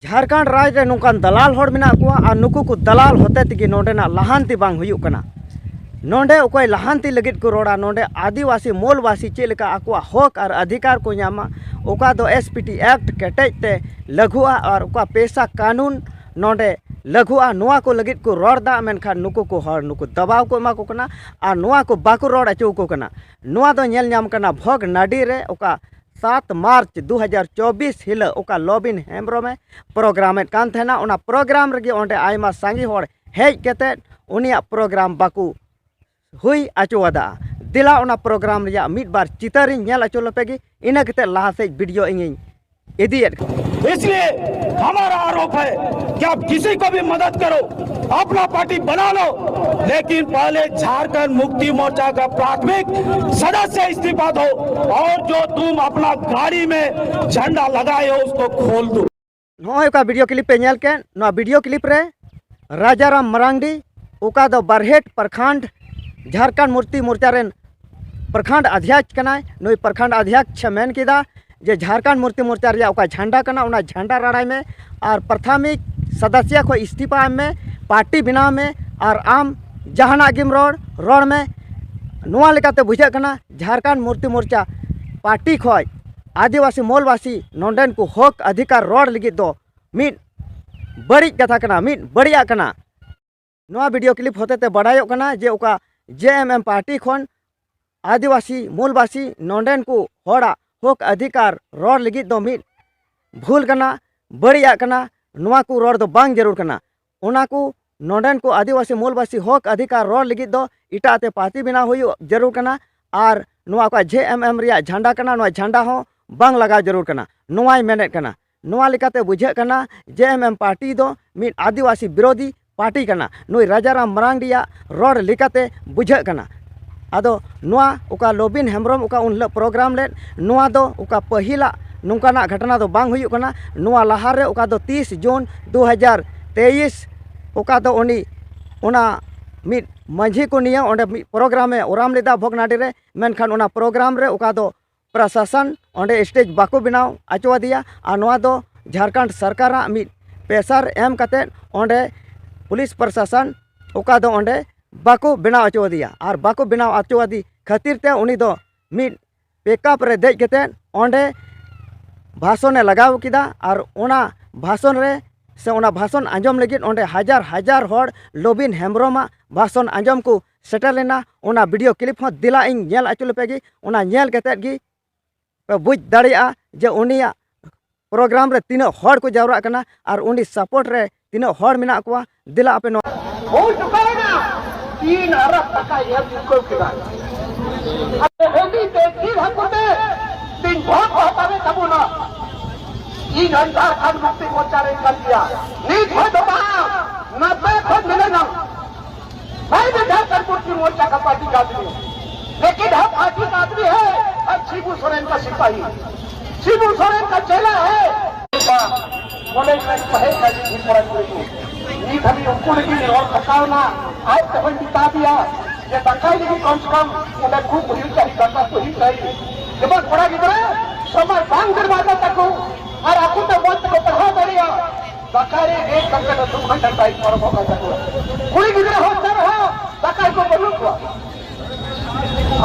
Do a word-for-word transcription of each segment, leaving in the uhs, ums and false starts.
ᱡᱷᱟᱲᱠᱷᱚᱸᱰ ᱨᱟᱡᱽ ᱨᱮ ᱱᱚᱝᱠᱟᱱ ᱫᱟᱞᱟᱞ ᱦᱚᱲ ᱢᱮᱱᱟᱜ ᱠᱚᱣᱟ ᱟᱨ ᱱᱩᱠᱩ ᱠᱚ ᱫᱟᱞᱟᱞ ᱦᱚᱛᱮ ᱛᱮᱜᱮ ᱱᱚᱰᱮᱱᱟᱜ ᱞᱟᱦᱟᱱᱛᱤ ᱵᱟᱝ ᱦᱩᱭᱩᱜ ᱠᱟᱱᱟ᱾ ᱱᱚᱰᱮ ᱚᱠᱚᱭ ᱞᱟᱦᱟᱱᱛᱤ ᱞᱟᱹᱜᱤᱫ ᱠᱚ ᱨᱚᱲᱟ, ᱱᱚᱰᱮ ᱟᱹᱫᱤᱵᱟᱹᱥᱤ ᱢᱩᱞᱵᱟᱹᱥᱤ ᱪᱮᱫ ᱞᱮᱠᱟ ᱟᱠᱚᱣᱟᱜ ᱦᱚᱠ ᱟᱨ ᱚᱫᱷᱤᱠᱟᱨ ᱠᱚ ᱧᱟᱢᱟ, ᱚᱠᱟ ᱫᱚ ᱮᱥ ᱯᱤ ᱴᱤ ᱮᱠᱴ ᱠᱮᱴᱮᱡ ᱛᱮ ᱞᱟᱹᱜᱩᱜᱼᱟ ᱟᱨ ᱚᱠᱟ ᱯᱮᱥᱟ ᱠᱟᱹᱱᱩᱱ ᱱᱚᱰᱮ ᱞᱟᱹᱜᱩᱜᱼᱟ, ᱱᱚᱣᱟ ᱠᱚ ᱞᱟᱹᱜᱤᱫ ᱠᱚ ᱨᱚᱲ ᱮᱫᱟ, ᱢᱮᱱᱠᱷᱟᱱ ᱱᱩᱠᱩ ᱠᱚ ᱦᱚᱲ ᱱᱩᱠᱩ ᱫᱟᱵᱟᱣ ᱠᱚ ᱮᱢᱟ ᱠᱚ ᱠᱟᱱᱟ ᱟᱨ ᱱᱚᱣᱟ ᱠᱚ ᱵᱟᱠᱚ ᱨᱚᱲ ᱦᱚᱪᱚ ᱟᱠᱚ ᱠᱟᱱᱟ᱾ ᱱᱚᱣᱟ ᱫᱚ ᱧᱮᱞ ᱧᱟᱢ ᱠᱟᱱᱟ ᱵᱷᱚᱜᱽᱱᱟᱰᱤ ᱨᱮ, ᱚᱠᱟ ᱥᱟᱛ ᱢᱟᱨᱪ ᱫᱩ ᱦᱟᱡᱟᱨ ᱪᱚᱵᱵᱤᱥ ᱦᱤᱞᱳᱜ ᱚᱠᱟ ᱞᱚᱵᱤᱱ ᱦᱮᱢᱵᱨᱚᱢᱮ ᱯᱨᱳᱜᱨᱟᱢᱮᱫ ᱠᱟᱱ ᱛᱟᱦᱮᱱᱟ, ᱚᱱᱟ ᱯᱨᱳᱜᱨᱟᱢ ᱨᱮᱜᱮ ᱚᱸᱰᱮ ᱟᱭᱢᱟ ᱥᱟᱸᱜᱮ ᱦᱚᱲ ᱦᱮᱡ ᱠᱟᱛᱮᱫ ᱩᱱᱤᱭᱟᱜ ᱯᱨᱳᱜᱨᱟᱢ ᱵᱟᱠᱚ ᱦᱩᱭ ᱦᱚᱪᱚᱣᱟᱫᱟ᱾ ᱫᱮᱞᱟ ᱚᱱᱟ ᱯᱨᱳᱜᱨᱟᱢ ᱨᱮᱭᱟᱜ ᱢᱤᱫ ᱵᱟᱨ ᱪᱤᱛᱟᱹᱨᱤᱧ ᱧᱮᱞ ᱦᱚᱪᱚ ᱞᱮᱯᱮ ᱜᱮ, ᱤᱱᱟᱹ ᱠᱟᱛᱮᱫ ᱞᱟᱦᱟ ᱥᱮᱫ ᱵᱷᱤᱰᱤᱭᱳ ᱤᱧᱤᱧ ᱤᱫᱤᱭᱮᱫ ᱠᱟᱱᱟ᱾ इसलिए हमारा आरोप है कि आप किसी को भी मदद करो, अपना पार्टी बना लो, लेकिन पहले झारखंड मुक्ति मोर्चा का प्राथमिक सदस्य इस्तीफा दो और जो तुम अपना गाड़ी में झंडा लगाए हो उसको खोल दो। ᱱᱚᱜᱼᱚᱭ ᱚᱠᱟ ᱵᱷᱤᱰᱤᱭᱳ ᱠᱞᱤᱯ ᱯᱮ ᱧᱮᱞ ᱠᱮᱫ, ᱱᱚᱣᱟ ᱵᱷᱤᱰᱤᱭᱳ ᱠᱞᱤᱯ ᱨᱮ ᱨᱟᱡᱟᱨᱟᱢ ᱢᱟᱨᱟᱝᱰᱤ, ᱚᱠᱟ ᱫᱚ ᱵᱟᱨᱦᱮᱴ ᱯᱨᱚᱠᱷᱚᱸᱰ ᱡᱷᱟᱲᱠᱷᱚᱸᱰ ᱢᱩᱠᱛᱤ ᱢᱳᱨᱪᱟ ᱨᱮᱱ ᱯᱨᱚᱠᱷᱚᱸᱰ ᱚᱫᱷᱭᱚᱠᱥ ᱠᱟᱱᱟᱭ, ᱱᱩᱭ ᱯᱨᱚᱠᱷᱚᱸᱰ ᱚᱫᱷᱭᱚᱠᱥ ᱮ ᱢᱮᱱ ᱠᱮᱫᱟ ᱡᱮ ᱡᱷᱟᱲᱠᱷᱚᱸᱰ ᱢᱩᱠᱛᱤ ᱢᱳᱨᱪᱟ ᱨᱮᱭᱟᱜ ᱚᱠᱟ ᱡᱷᱟᱱᱰᱟ ᱠᱟᱱᱟ, ᱚᱱᱟ ᱡᱷᱟᱱᱰᱟ ᱨᱟᱲᱟᱭ ᱢᱮ ᱟᱨ ᱯᱨᱟᱛᱷᱚᱢᱤᱠ ᱥᱚᱫᱚᱥᱭᱚ ᱠᱷᱚᱱ ᱤᱥᱛᱤᱯᱷᱟ ᱮᱢ ᱢᱮ, ᱯᱟᱨᱴᱤ ᱵᱮᱱᱟᱣ ᱢᱮ ᱟᱨ ᱟᱢ ᱡᱟᱦᱟᱱᱟᱜ ᱜᱮᱢ ᱨᱚᱲ, ᱨᱚᱲ ᱢᱮ᱾ ᱱᱚᱣᱟ ᱞᱮᱠᱟᱛᱮ ᱵᱩᱡᱷᱟᱹᱜ ᱠᱟᱱᱟ ᱡᱷᱟᱲᱠᱷᱚᱸᱰ ᱢᱩᱠᱛᱤ ᱢᱳᱨᱪᱟ ᱯᱟᱨᱴᱤ ᱠᱷᱚᱱ ᱟᱹᱫᱤᱵᱟᱹᱥᱤ ᱢᱩᱞᱵᱟᱹᱥᱤ ᱱᱚᱰᱮᱱ ᱠᱚ ᱦᱚᱠ ᱚᱫᱷᱤᱠᱟᱨ ᱨᱚᱲ ᱞᱟᱹᱜᱤᱫ ᱫᱚ ᱢᱤᱫ ᱵᱟᱹᱲᱤᱡ ᱠᱟᱛᱷᱟ ᱠᱟᱱᱟ, ᱢᱤᱫ ᱵᱟᱹᱲᱤᱡᱟᱜ ᱠᱟᱱᱟ᱾ ᱱᱚᱣᱟ ᱵᱷᱤᱰᱤᱭᱳ ᱠᱞᱤᱯ ᱦᱚᱛᱮᱛᱮ ᱵᱟᱰᱟᱭᱚᱜ ᱠᱟᱱᱟ ᱡᱮ ᱚᱠᱟ ᱡᱮ ᱮᱢ ᱮᱢ ᱯᱟᱨᱴᱤ ᱠᱷᱚᱱ ᱟᱹᱫᱤᱵᱟᱹᱥᱤ ᱢᱩᱞᱵᱟᱹᱥᱤ ᱱᱚᱰᱮᱱ ᱠᱚ ᱦᱚᱲᱟᱜ ᱦᱚᱠ ᱚᱫᱷᱤᱠᱟᱨ ᱨᱚᱲ ᱞᱟᱹᱜᱤᱫ ᱫᱚ ᱢᱤᱫ ᱵᱷᱩᱞ ᱠᱟᱱᱟ, ᱵᱟᱹᱲᱤᱡᱟᱜ ᱠᱟᱱᱟ᱾ ᱱᱚᱣᱟ ᱠᱚ ᱨᱚᱲ ᱫᱚ ᱵᱟᱝ ᱡᱟᱹᱨᱩᱲ ᱠᱟᱱᱟ᱾ ᱚᱱᱟ ᱠᱚ ᱱᱚᱰᱮᱱ ᱠᱚ ᱟᱹᱫᱤᱵᱟᱹᱥᱤ ᱢᱩᱞᱵᱟᱹᱥᱤ ᱦᱚᱠ ᱚᱫᱷᱤᱠᱟᱨ ᱨᱚᱲ ᱞᱟᱹᱜᱤᱫ ᱫᱚ ᱮᱴᱟᱜ ᱛᱮ ᱯᱟᱨᱴᱤ ᱵᱮᱱᱟᱣ ᱦᱩᱭᱩᱜ ᱡᱟᱹᱨᱩᱲ ᱠᱟᱱᱟ᱾ ᱟᱨ ᱱᱚᱣᱟ ᱚᱠᱟ ᱡᱮ ᱮᱢ ᱮᱢ ᱨᱮᱭᱟᱜ ᱡᱷᱟᱱᱰᱟ ᱠᱟᱱᱟ, ᱱᱚᱣᱟ ᱡᱷᱟᱱᱰᱟ ᱦᱚᱸ ᱵᱟᱝ ᱞᱟᱜᱟᱣ ᱡᱟᱹᱨᱩᱲ ᱠᱟᱱᱟ, ᱱᱚᱣᱟᱭ ᱢᱮᱱᱮᱫ ᱠᱟᱱᱟ᱾ ᱱᱚᱣᱟ ᱞᱮᱠᱟᱛᱮ ᱵᱩᱡᱷᱟᱹᱜ ᱠᱟᱱᱟ ᱡᱮ ᱮᱢ ᱮᱢ ᱯᱟᱨᱴᱤ ᱫᱚ ᱢᱤᱫ ᱟᱹᱫᱤᱵᱟᱹᱥᱤ ᱵᱤᱨᱳᱫᱷᱤ ᱯᱟᱨᱴᱤ ᱠᱟᱱᱟ᱾ ᱱᱩᱭ ᱨᱟᱡᱟᱨᱟᱢ ᱢᱟᱨᱟᱝᱰᱤᱭᱟᱜ ᱨᱚᱲ ᱞᱮᱠᱟᱛᱮ ᱵᱩᱡᱷᱟᱹᱜ ᱠᱟᱱᱟ᱾ ᱟᱫᱚ ᱱᱚᱣᱟ ᱚᱠᱟ ᱞᱚᱵᱤᱱ ᱦᱮᱢᱵᱨᱚᱢ ᱚᱠᱟ ᱩᱱ ᱦᱤᱞᱳᱜ ᱯᱨᱳᱜᱨᱟᱢ ᱞᱮᱫ, ᱱᱚᱣᱟ ᱫᱚ ᱚᱠᱟ ᱯᱟᱹᱦᱤᱞᱟᱜ ᱱᱚᱝᱠᱟᱱᱟᱜ ᱜᱷᱚᱴᱚᱱᱟ ᱫᱚ ᱵᱟᱝ ᱦᱩᱭᱩᱜ ᱠᱟᱱᱟ᱾ ᱱᱚᱣᱟ ᱞᱟᱦᱟᱨᱮ ᱚᱠᱟ ᱫᱚ ᱛᱤᱥ ᱡᱩᱱ ᱫᱩ ᱦᱟᱡᱟᱨ ᱛᱮᱭᱤᱥ, ᱚᱠᱟ ᱫᱚ ᱩᱱᱤ ᱚᱱᱟ ᱢᱤᱫ ᱢᱟᱹᱡᱷᱤ ᱠᱚ ᱱᱤᱭᱟᱹ ᱚᱸᱰᱮ ᱢᱤᱫ ᱯᱨᱳᱜᱨᱟᱢ ᱮ ᱚᱨᱟᱢ ᱞᱮᱫᱟ ᱵᱷᱚᱜᱽᱱᱟᱰᱤ ᱨᱮ, ᱢᱮᱱᱠᱷᱟᱱ ᱚᱱᱟ ᱯᱨᱳᱜᱨᱟᱢ ᱨᱮ ᱚᱠᱟ ᱫᱚ ᱯᱨᱚᱥᱟᱥᱚᱱ ᱚᱸᱰᱮ ᱥᱴᱮᱡᱽ ᱵᱟᱠᱚ ᱵᱮᱱᱟᱣ ᱦᱚᱪᱚ ᱟᱫᱮᱭᱟ᱾ ᱟᱨ ᱱᱚᱣᱟ ᱫᱚ ᱡᱷᱟᱲᱠᱷᱚᱸᱰ ᱥᱚᱨᱠᱟᱨᱟᱜ ᱢᱤᱫ ᱯᱮᱥᱟᱨ ᱮᱢ ᱠᱟᱛᱮᱫ ᱚᱸᱰᱮ ᱯᱩᱞᱤᱥ ᱯᱨᱚᱥᱟᱥᱚᱱ ᱚᱠᱟ ᱫᱚ ᱚᱸᱰᱮ ᱵᱟᱠᱚ ᱵᱮᱱᱟᱣ ᱦᱚᱪᱚ ᱟᱫᱮᱭᱟ᱾ ᱟᱨ ᱵᱟᱠᱚ ᱵᱮᱱᱟᱣ ᱦᱚᱪᱚ ᱟᱫᱮ ᱠᱷᱟᱹᱛᱤᱨ ᱛᱮ ᱩᱱᱤ ᱫᱚ ᱢᱤᱫ ᱯᱤᱠᱟᱯ ᱨᱮ ᱫᱮᱡ ᱠᱟᱛᱮᱫ ᱚᱸᱰᱮ ᱵᱷᱟᱥᱚᱱᱮ ᱞᱟᱜᱟᱣ ᱠᱮᱫᱟ᱾ ᱟᱨ ᱚᱱᱟ ᱵᱷᱟᱥᱚᱱ ᱨᱮ ᱥᱮ ᱚᱱᱟ ᱵᱷᱟᱥᱚᱱ ᱟᱸᱡᱚᱢ ᱞᱟᱹᱜᱤᱫ ᱚᱸᱰᱮ ᱦᱟᱡᱟᱨ ᱦᱟᱡᱟᱨ ᱦᱚᱲ ᱞᱚᱵᱤᱱ ᱦᱮᱢᱵᱨᱚᱢᱟᱜ ᱵᱷᱟᱥᱚᱱ ᱟᱸᱡᱚᱢ ᱠᱚ ᱥᱮᱴᱮᱨ ᱞᱮᱱᱟ᱾ ᱚᱱᱟ ᱵᱷᱤᱰᱤᱭᱳ ᱠᱞᱤᱯ ᱦᱚᱸ ᱫᱮᱞᱟ ᱤᱧ ᱧᱮᱞ ᱦᱚᱪᱚ ᱞᱮᱯᱮ ᱜᱮ᱾ ᱚᱱᱟ ᱧᱮᱞ ᱠᱟᱛᱮᱫ ᱜᱮ ᱯᱮ ᱵᱩᱡᱽ ᱫᱟᱲᱮᱭᱟᱜᱼᱟ ᱡᱮ ᱩᱱᱤᱭᱟᱜ ᱯᱨᱳᱜᱨᱟᱢ ᱨᱮ ᱛᱤᱱᱟᱹᱜ ᱦᱚᱲ ᱠᱚ ᱡᱟᱣᱨᱟᱜ ᱠᱟᱱᱟ ᱟᱨ ᱩᱱᱤ ᱥᱟᱯᱳᱨᱴ ᱨᱮ ᱛᱤᱱᱟᱹᱜ ᱦᱚᱲ ᱢᱮᱱᱟᱜ ᱠᱚᱣᱟ᱾ ᱫᱮᱞᱟ ᱟᱯᱮ ᱱᱚᱣᱟ ᱦᱩᱭ ᱪᱩᱠᱟᱭᱮᱱᱟ᱾ ᱛᱤᱱ ᱟᱨᱟᱜ ᱴᱟᱠᱟ ᱮᱢ ᱪᱩᱠᱟᱹᱣ ᱠᱮᱫᱟ᱾ ᱟᱫᱚ ᱦᱟᱺᱰᱤ ᱛᱮ ᱡᱤᱞ ᱦᱟᱹᱠᱩ ᱛᱮ ᱛᱤᱱ ᱵᱷᱳᱴ ᱠᱚ ᱦᱟᱛᱟᱣᱮᱫ ᱛᱟᱵᱚᱱᱟ᱾ ᱤᱧ ᱦᱚᱸ ᱡᱷᱟᱲᱠᱷᱚᱸᱰ ᱢᱩᱠᱛᱤ ᱢᱳᱨᱪᱟ ᱨᱮᱱ ᱠᱟᱱ ᱜᱮᱭᱟ᱾ ᱱᱤᱛ ᱦᱚᱸ ᱫᱚ ᱵᱟᱝ, ᱱᱟᱯᱮ ᱠᱷᱚᱱ ᱢᱤᱱᱟᱹᱧᱟ᱾ मैं भी झारखंड मुक्ति मोर्चा का पार्टी का आदमी हूँ, लेकिन हम पार्टी का आदमी है, हम शिबू सोरेन का सिपाही, शिबू सोरेन का चेला है। ᱵᱚᱞᱮ ᱛᱟᱦᱮᱸ ᱠᱟᱱᱟ ᱡᱤᱵᱷᱤ ᱠᱚᱲᱟ ᱠᱩᱲᱤ ᱠᱚ᱾ ᱱᱤᱛ ᱦᱟᱹᱵᱤᱡ ᱩᱱᱠᱩ ᱞᱟᱹᱜᱤᱫ ᱨᱚᱲ ᱠᱷᱟᱴᱟᱣ ᱮᱱᱟ, ᱟᱡ ᱛᱮᱦᱚᱸᱭ ᱢᱮᱛᱟ ᱫᱮᱭᱟ ᱡᱮ ᱫᱟᱠᱟᱭ ᱞᱟᱹᱜᱤᱫ ᱠᱚᱢ ᱥᱮ ᱠᱚᱢ ᱚᱸᱰᱮ ᱠᱷᱩᱵ ᱦᱩᱭᱩᱜ ᱪᱟᱹᱦᱤ, ᱫᱟᱠᱟ ᱠᱚ ᱦᱩᱭᱩᱜ ᱪᱟᱹᱦᱤ᱾ ᱡᱮᱢᱚᱱ ᱠᱚᱲᱟ ᱜᱤᱫᱽᱨᱟᱹ ᱥᱚᱢᱟᱡᱽ ᱵᱟᱝ ᱫᱟᱲᱮᱭᱟᱜ ᱛᱟᱠᱚ ᱟᱨ ᱟᱠᱚ ᱛᱮ ᱢᱚᱡᱽ ᱛᱮᱠᱚ ᱯᱟᱲᱦᱟᱣ ᱫᱟᱲᱮᱭᱟᱜᱼᱟ᱾ ᱫᱟᱠᱟ ᱨᱮ ᱨᱮ ᱫᱟᱠᱟ ᱫᱚ ᱫᱩ ᱜᱷᱚᱱᱴᱟ ᱴᱟᱭᱤᱢ ᱯᱟᱨᱚᱢᱚᱜ ᱠᱟᱱ ᱛᱟᱠᱚᱣᱟ᱾ ᱠᱩᱲᱤ ᱜᱤᱫᱽᱨᱟᱹ ᱦᱚᱸ ᱪᱮᱫ ᱦᱚᱸ ᱫᱟᱠᱟ ᱠᱚ ᱵᱟᱹᱱᱩᱜ ᱠᱚᱣᱟ᱾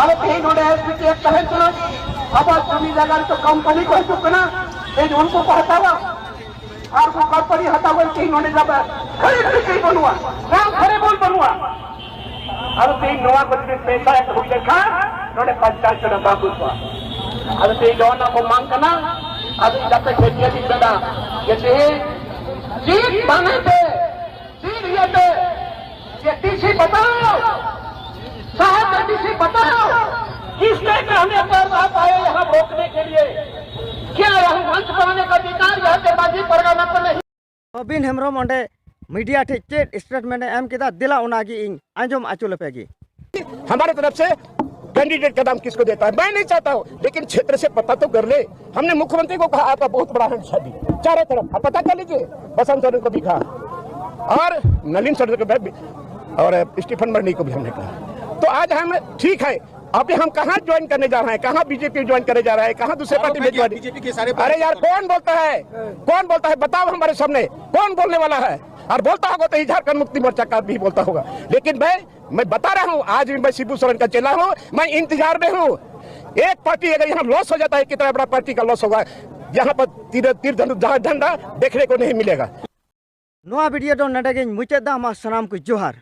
ᱟᱨ ᱛᱮᱦᱮᱧ ᱱᱚᱰᱮ ᱮᱥ ᱯᱤ ᱴᱤ ᱮᱯ ᱛᱟᱦᱮᱱ ᱠᱟᱱᱟ, ᱟᱵᱚᱣᱟᱜ ᱡᱚᱢᱤ ᱡᱟᱭᱜᱟ ᱨᱮ ᱛᱚ ᱠᱳᱢᱯᱟᱱᱤ ᱠᱚ ᱦᱤᱡᱩᱜ ᱠᱟᱱᱟ, ᱛᱮᱦᱮᱧ ᱩᱱᱠᱩ ᱠᱚ ᱦᱟᱛᱟᱣᱟ᱾ ᱟᱨ ᱠᱚ ᱠᱳᱢᱯᱟᱱᱤ ᱦᱟᱛᱟᱣ ᱠᱟᱛᱮ ᱛᱮᱦᱮᱧ ᱱᱚᱰᱮ ᱡᱟᱵᱟ ᱠᱷᱟᱹᱞᱤ ᱠᱷᱟᱹᱞᱤ ᱵᱟᱹᱱᱩᱜᱼᱟ, ᱵᱟᱝ ᱠᱷᱟᱹᱞᱤ ᱵᱚᱞ ᱵᱟᱹᱱᱩᱜᱼᱟ᱾ ᱟᱨ ᱛᱮᱦᱮᱧ ᱱᱚᱣᱟ ᱠᱚ ᱡᱩᱫᱤ ᱯᱮᱥᱟ ᱮᱠ ᱦᱩᱭ ᱞᱮᱱᱠᱷᱟᱱ ᱱᱚᱰᱮ ᱯᱚᱧᱪᱟᱭᱮᱛ ᱪᱟᱱᱟ ᱵᱟᱝ ᱦᱩᱭ ᱠᱚᱜᱼᱟ᱾ ᱟᱫᱚ ᱛᱮᱦᱮᱧ ᱱᱚᱣᱟ ᱱᱟᱜ ᱠᱚ ᱢᱟᱝ ᱠᱟᱱᱟ, ᱟᱫᱚ ᱡᱟᱛᱮ ᱠᱷᱮᱛᱤᱭᱟᱹ ᱢᱮᱱᱟ ᱡᱮ ᱛᱮᱦᱮᱧ ᱪᱮᱫ ᱵᱟᱝ ᱦᱮᱡ ᱛᱮ ᱪᱮᱫ ᱤᱭᱟᱹᱛᱮ ये डीसी बताओ, साहब ने डीसी बताओ, किसने कहने पर रहा पाए यहाँ रोकने के लिए? क्या यहाँ मंच बनाने का अधिकार यहाँ के माझी परगना को नहीं? ᱨᱚᱵᱤᱱ ᱦᱮᱢᱵᱨᱚᱢ ᱚᱸᱰᱮ ᱢᱤᱰᱤᱭᱟ ᱴᱷᱮᱱ ᱪᱮᱫ ᱥᱴᱮᱴᱢᱮᱱᱴ ᱮ ᱮᱢ ᱠᱮᱫᱟ, ᱫᱮᱞᱟ ᱚᱱᱟᱜᱮ ᱤᱧ ᱟᱸᱡᱚᱢ ᱦᱚᱪᱚ ᱞᱮᱯᱮ ᱜᱮ᱾ हमारे तरफ से कैंडिडेट का नाम किसको देता है, मैं नहीं चाहता हूँ, लेकिन क्षेत्र से पता तो कर ले। हमने मुख्यमंत्री को कहा, आपका बहुत बड़ा है शादी चारों तरफ, आप पता कर लीजिए। बसंत सोरेन को भी कहा और नलिन सोरेन को भी, और स्टीफन मरनी को भी हमने कहा। तो आज हम ठीक है, अभी हम कहाँ ज्वाइन करने जा रहे हैं, कहाँ बीजेपी ज्वाइन करने जा रहे हैं, कहाँ दूसरे पार्टी में ज्वाइन? बीजेपी के सारे अरे यार, कौन बोलता है? कौन बोलता है? बताओ हमारे सामने, कौन बोलने वाला है? और बोलता होगा तो ये झारखंड मुक्ति मोर्चा का भी बोलता होगा। लेकिन मैं मैं बता रहा हूँ, आज भी मैं शिबू सोरेन का चेला हूँ। मैं इंतजार में हूँ। एक पार्टी अगर यहाँ लॉस हो जाता है, कितना बड़ा पार्टी का लॉस होगा। यहाँ पर तीर तीर धनु- झंडा देखने को नहीं मिलेगा। ᱱᱚᱣᱟ ᱵᱷᱤᱰᱤᱭᱳ ᱫᱚ ᱱᱚᱰᱮ ᱜᱮᱧ ᱢᱩᱪᱟᱹᱫ ᱫᱟ᱾ ᱟᱢᱟᱜ ᱥᱟᱱᱟᱢ ᱠᱚ ᱡᱚᱦᱟᱨ᱾